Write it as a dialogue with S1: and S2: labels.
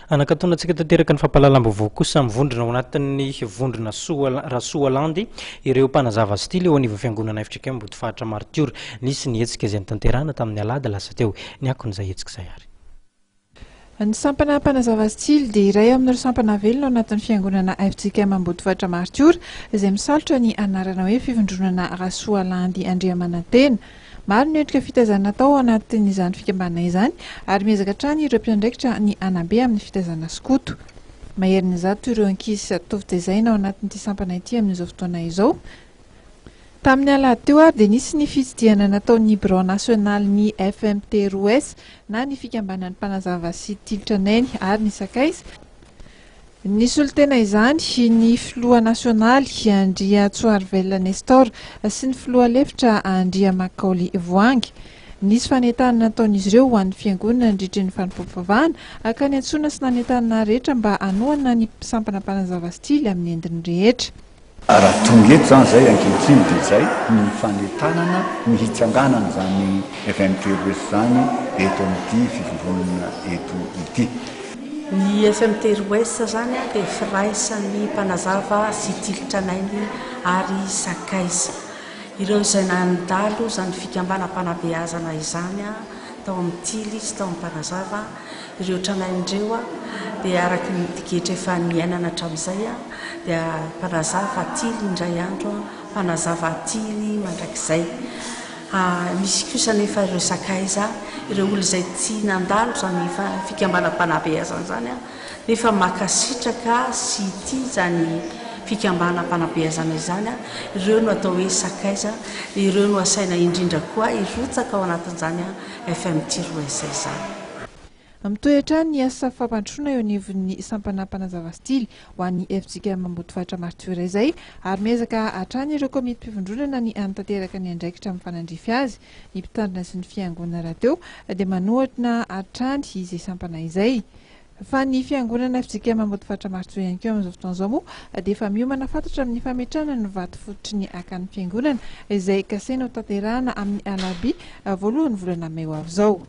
S1: Anakatonantsika tanteraka ny fampahalalam-baovao kosa mivondrona ao anatin'ny vondrona Soa Rasoalandy ireo mpanazava stily eo anivon'ny fiangonana FJKM Ambodifaritra Martiora. Nisy ny hetsika izay notanterahina tamin'ny alahady lasa teo. Ny akon'izay hetsika izay ary.
S2: Ny sampana mpanazava stily dia iray amin'ireo sampana velona ao anatin'ny fiangonana FJKM Ambodifaritra Martiora izay misalotra ny anarana hoe Fivondronana Rasoalandy Andriamanantena. Maro ny endrika fitaizana atao ao anatin'izany fikambanana izany ary miezaka hatrany ireo mpiandraikitra ny hanabe amin'ny fitaizana skoto. Maherin'ny 100 ireo ankizy sy zatovo tezaina ao anatin'ity sampana ity amin'izao fotoana izao. Tamin'ny alahady teo ary dia nisy ny fitsidihana nataon'ny birao nasionalin'ny FMT Roes na ny fikambanan'ny mpanazava sy tily tranainy ary ny sakaiza. Nisolo tena izany ny filoha nasionaly Andriatsoarivela Nestor sy ny filoha lefitra Andriamakaoly Voahangy. Nisy fanentanana nataon'izy ireo ho an'ny fiangonana nandritry ny fanompoam-pivavahana ka niantsoana sy nanentanana rehetra mba hanohana ny sampana mpanazava sy tily amin'ny endriny rehetra.
S3: Raha tonga eto izany izay ankehitriny dia izay ny fanentanana ny hitsanganan'izany FMTRS izany eto amin'ity fivondronana eto ity.
S4: Ny FMTRS izany dia firaisan'ny mpanazava sy tily tranainy ary sakaiza. Ireo izay nandalo izany fikambanam-panabeazana izany tao amin'ny tily sy tao amin'ny mpanazava, Ireo tranainy ireo dia araka ny digetra efa niainana hatramin'izay dia mpanazava tily indray andro, mpanazava tily mandrakizay. Misy kosa anefa ireo sakaiza, ireo olona izay tsy nandalo izany fikambanam-panabeazana izany nefa mankasitraka sy tia izany fikambanam-panabeazana izany, ireo no atao hoe sakaiza, ireo no asaina indrindra koa hirotsaka ao anatin'izany FMT roa S izany.
S2: Mitohy hatrany ny asa fampandrosoana eo anivon'ny sampana mpanazava stily ho an'ny fjkm Ambodifaritra Martiora izay ary miezaka hatrany ireo komitim-pivondronana ny hanatanteraka ny andraikitra mifanandrify azy. Ny mpitandrina sy ny fiangonana rahateo dia manohana hatrany izay sampana izay. Fa ny fiangonana fjkm Ambodifaritra Maritsoa ihany koa amin'izao fotoana izao moa dia efa miomana fatratra amin'ny fametrahana ny vato fototry ny akanin'ny fiangonana izay kasaina ho tanterahana amin'ny alarobia voalohan'ny volana mey ho avy izao.